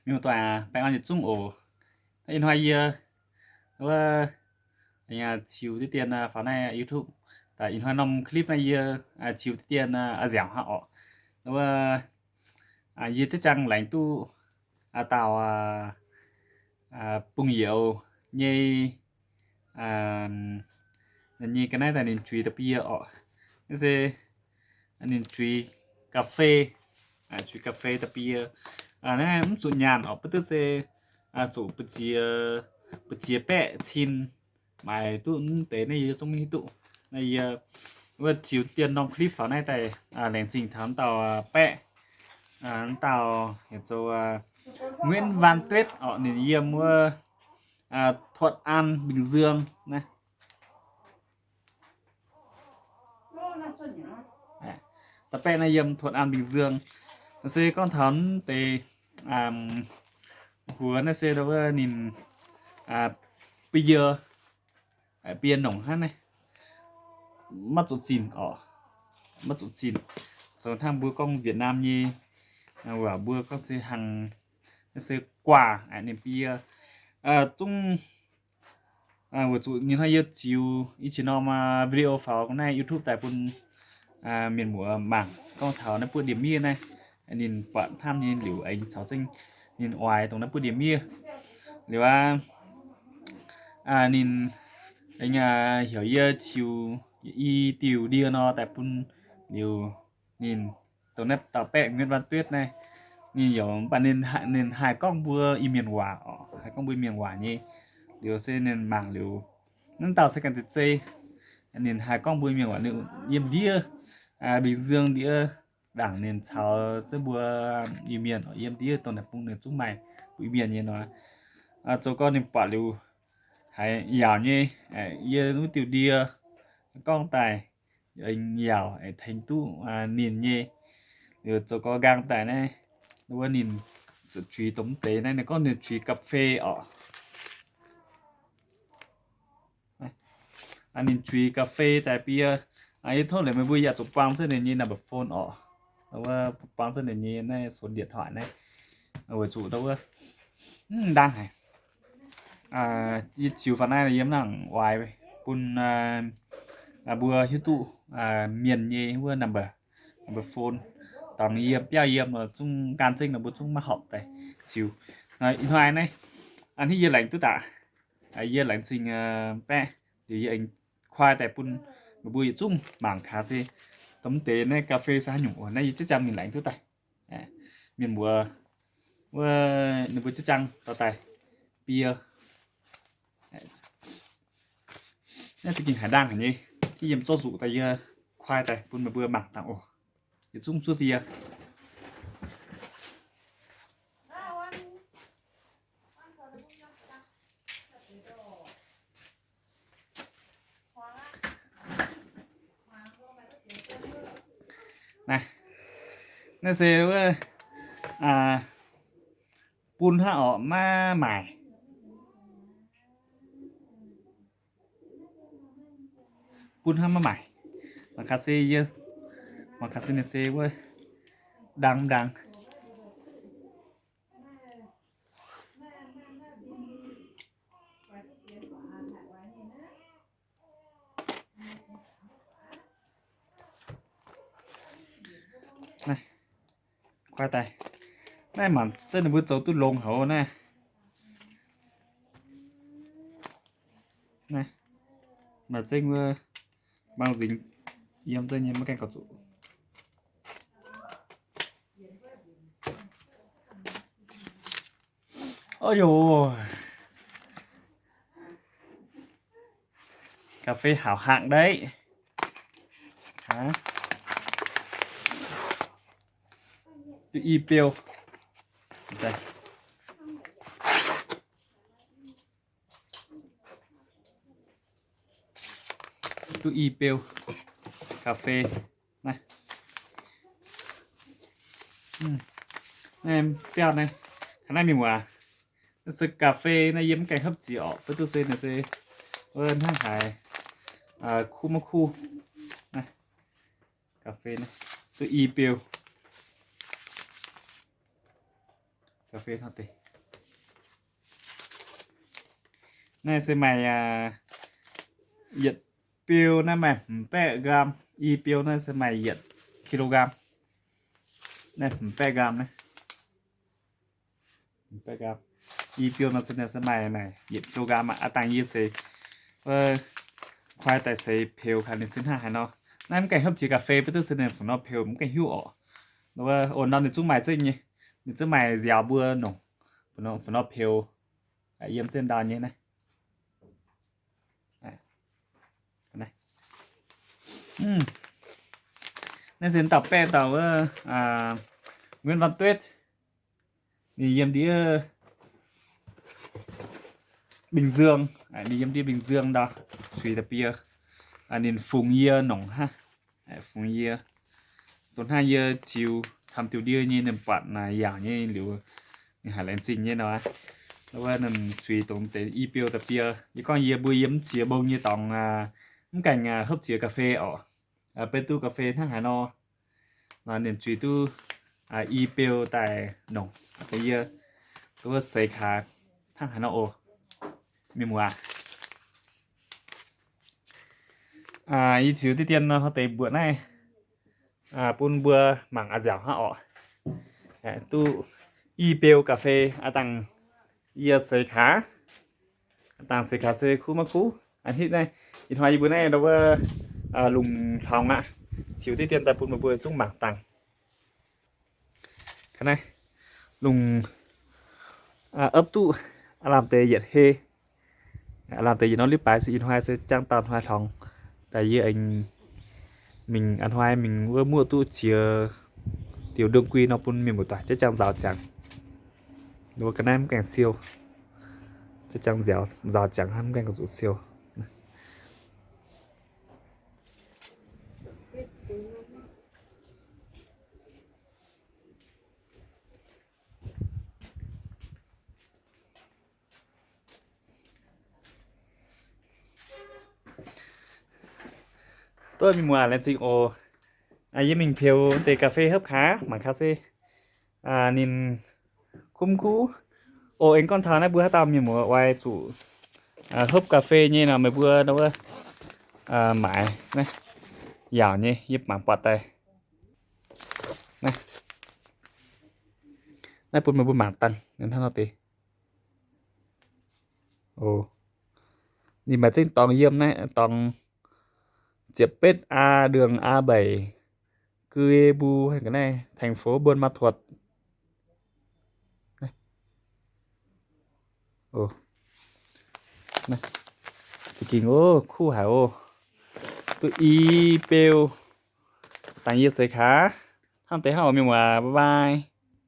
Mienh muoz-doic, baengh orn yietc zungv oc. Ih hnoi yie wuov ziux diqv dien faaux naaiv YouTube. Ih hnoi norm clip naaiv yie ziux diqv dien nziaauc hnangv orqc. Wuov, yie ziex jangx laengz duqv dauh bungx-youz nyei, nyei ga'naaiv daaih ninh zuiz da'bie orqc. Naaiv se ninh zuiz ga'fei, zuiz ga'fei da'bie. Naaiv mv zuqc nyaanh orqc, baac duqv se zuqc mbu'ziex, mbu'ziex baeqv cin maaiz duqv mv deix naaiv yie zungv maiv hiuv duqv. Naaiv yie wuov ziux dien norm clip faaux naaiv daaih laengz zingh taux dauh baeqv, dauh heuc zoux Nguyễn Văn Tuyết orqc, ninh yiem wuov Thuận An, Bình Dương naaiv. Dauh baeqv naaiv yiem Thuận An, Bình Dương. Se gorngv taux deix huox naaiv se wuov ninh bie, bie nongc hnangv naaiv, maiv zuqc zinh orqc, maiv zuqc zinh. Zoux hnangv mbuo gorngv Việt Nam nyei waac mbuo gorngv se hangx, naaiv se guaax ninh bie zungv weic zuqc ninh hnoi yie ziux i qiex norm video faaux naaiv YouTube daaih bun mienh muoz mangc gorngv taux naaiv buoqv ndie-miev naaiv, ninh buatc hnamv nyei liuz aengx caux zengv ninh oix dongh naaiv buoqv ndie-miev. Liuz aqv, ninh aengx heuc yie ziux i diuh ndie nor daaih bun liuz ninh dongh naaiv dauh baeqv Nguyễn Văn Tuyết naaiv, ninh yaac mv baac ninh haih gorngv mbuo Iu-Mienh waac orqc, haih gorngv mbuo Iu-Mienh waac nyei. Liuz se ninh mangc liuz, naaiv dauh se ganh zeiz zei, ninh haih gorngv mbuo Iu-Mienh waac, ninh yiem ndiev Bình Dương ndiev, ndaangc ninh caux zengv mbuo Iu-Mienh yiem ndiev dongh naaic bung ninh zungv maaih mbuo Iu-Mienh nyei nor. Zoux gau ninh buatc liuz haiz yaauc nyei, yie wuov diuh ndie gorngv daaih yaauc tengx duqv ninh nyei. Liuz zoux gau nqaang daaih naaiv, wuov ninh zuqc zuiz dongh mv deix naaiv, ninh gorngv ninh zuiz ga'fei orqc. Ninh zuiz ga'fei daaih bie, yie tov leiz meih mbuo yaac zuqc buang zengv ninh nyei number phone orqc. Wuov buang zengv ninh nyei naaiv số điện thoại naaiv, weic zuqc wuov mv ndaangc haic. Yie ziux faaux naaiv yie mv nangc oix bun mbuo hiuv duqv mienh nyei wuov number, number phone. Dangh yiem biauv yiem zungv gan zengv nor mbuo zungv maiv horpc daaih ziux. Ih hnoi naaiv, hnangv yie laengz duqv daaih, yie laengz zingh baeqv, liuz yie aengx kuaai daaih bun meih mbuo yietc zungv mangc gaax se dongh mv deix naaiv ga'fei se haaix nyungc oc. Naaiv yie ziex jangx mingh laengz duqv daaih. Mienh mbuo wuov ninh mbuo ziex jangx dorh daaih bie. Naaiv za'gengh haiz ndaangc haic nyei. Yie yiem zorqv nzuqc daaih yie kuaai daaih bun meih mbuo mangc dangh oc. Yietc zungv zuov se yie naaiv, naaiv se wuov bun hnangv orqc maiv maaic. Bun hnangv maiv maaic. Mangc gaax se yie, mangc gaax se ninh se wuov ndaang mv ndaang. Naaiv, kuaai daaih. Naaiv mangc zengv ninh mbuo zoux duqv longx haic naaiv. Naaiv, maaih zengv wuov mbaang nzingx yiem zengv nyei maiv gaengh gauh zuqc. Ov yoc. Ga'fei hảo hạng đấy. Duqv i beu. Duqv i beu. Ga'fei. Naaiv. Naaiv biauv naaiv. Taux naaiv mingh waac. Naaiv se ga'fei naaiv yie mv gaengh hopv ziex orqc, beiv duqv se naaiv se wuov hnangv haaix kuv maiv kuv. Naaiv ga'fei naaiv duqv i beu. Ga'fei hnangv deix. Naaiv se maaih yietc biou naaiv maaih hmz baeqv gram, i biou naaiv se maaih yietc kilogram. Naaiv hmz baeqv gram naaiv. I biou nor se maaih naaic yietc kilogram aqv. Aav dangh yie seix kuaai daaih seix peux kaax ninh se hnangv haaix nor. Naaiv mv gaengh hopv jiex ga'fei beiv duqv se ninh fungc nor peux mv gaengh hiuv orqc. Wuov o nor ninh zungv maaih zengv nyei. Ninh zungv maaih nziaaux mbuo nongc fungc nor peux yiem zengv ndau nyei naaiv. Naaiv se dauh baeqv dauh wuov Nguyễn Văn Tuyết. Ninh yiem ndiev Bình Dương, ninh yiem ndiev Bình Dương ndau, zuiz da'bie. Ninh fungx yie nongc hnangv, fungx yie. Dongh hnangv yie ziux camv diuh ndie nyei ninh buatc yaauc nyei liuz, ninh haiz laengz zingh nyei nor. Wuov ninh zuiz dongh deix i biou da'bie. Yie gorngv yie mbuo yiem mv ziex mbong nyei dorngx mv gaengh hopv ziex ga'fei orqc. Beiv duqv ga'fei hnangv haaix nor, ninh zuiz duqv i biou daaih nongc deix yie, duqv seix kaax hnangv haaix nor oc. Mienh muoz, yie ziux diqv dien nor deix mbuoqc naaiv bun mbuo mangc a'nziaauc hnangv orqc. Duqv i biou ga'fei aav dangh yie seix kaax. Aav dangh seix kaax se kuv maiv kuv. A'hneiv naaiv ih hnoi yie mbuo naaiv ndau wuov lungh hlongx aqv. Ziux diqv dien daaih bun meih mbuo zungv mangc dangh. Kaax naaiv lungh opv duqv aav lamh deix yietc hei. Aav lamh deix yietc norm liv baaix se ih hnoi se jangv dauh hnoi hlongx. Daaih yie aengx mingh a'hnoi mingh wuov muoqv duqv ziex diuh ndongh gui nor bun mienh muoz-doic jaiv jangv nzaaux ziangx. Wuov ga'naaiv mv gaengh siou, jaiv jangv nzaaux ziangx hnangv mv gaengh zuqc siou. Duqv mienh muoz laengz zingh oc. Yie mingh peux deix ga'fei hopv kaax mangc kaax se ninh kuv mv kuv. Oc, aengx gorngv taux naaiv mbuo haaix dauh mienh muoz oix zuqc hopv ga'fei nyei nor meih mbuo nor wuov maaiz naaiv yaauc nyei yie mangc buatc daaih. Naaiv bun meih mbuo mangc dangh hnangv nor deix. Ninh maaih zengv dorngx yiem naaiv, dorngx ziepc betv A, đường A bảy, Cư Ê Bu, ga'naaiv thành phố Buôn Ma Thuột. Za'gengh oc, kuv haic oc. Duqv i beu. Dangh yie seix kaax hnangv deix hnangv oc mienh muoz, bye bye.